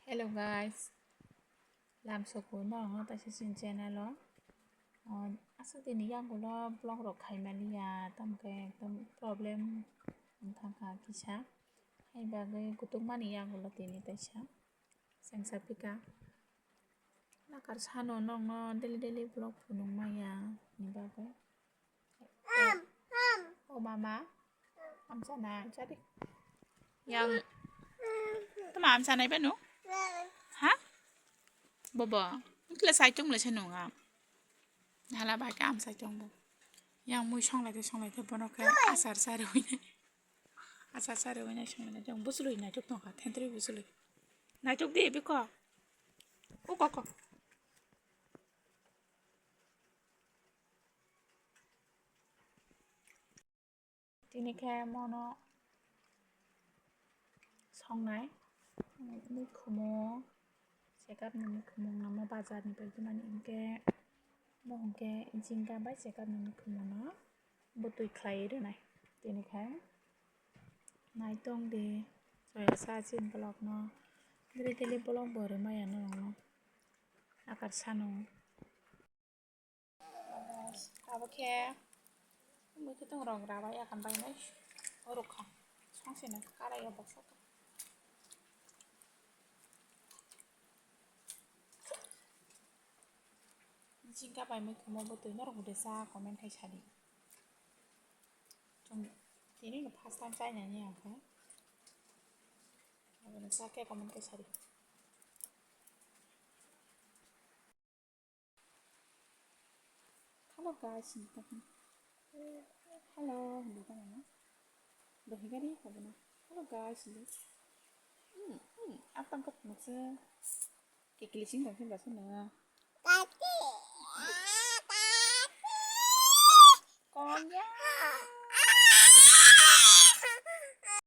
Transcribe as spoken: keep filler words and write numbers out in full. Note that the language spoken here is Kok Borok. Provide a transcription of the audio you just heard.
Hello guys, lam soko norokno taisa chini channel o. O, aswk tini yagulo vlog rok khaimaliya, tamokhe ekdom problem wngthangkha kisa. Hai bagwi kutukmani yagulo tini taisa sengsa pika. Nakar sano nokno daily daily vlog phunuk maya ni bagwi. O mama, amsa nai, jadi. Yang, tama amsa nai beno? Ha? Bobo, kila saitung le senunga. Hala bai ka amsa tung bo. Yang mui songlai de songlai de bono ke asar sari hoine. Asar sari hoine songlai de busului naituk tongka, thentri busului. Naituk de biko. O koko. Tini khe mono songnai mikhumu, chekapni mikhumu wngma bazarni paikhe mani hinkhe, bo hinkhe jingga bai chekapni mikhumu no bwtwi khlai rwnai. Tini khe naitung di, soya sa chini vlog no, daily daily vlog bo rwmaya norokno nakar sano. Abo khe mui khe tong rok raba yakan bainai orok kha songse nang karai ya baksa kha. Jingga bai mui khumo bwtwi norok bwdesa comment khai sadi. Chwng tini no first time chai nani ang khe. Abono sa khe comment khai sadi. Hello guys, hindi ka. Hello, hindi ka na. Dohi ka rin, sabi na. Hello guys, hindi. Hmm, hmm, apa ang kapag sa kikilisin ka sa na. Tati, ah, tati. Konya.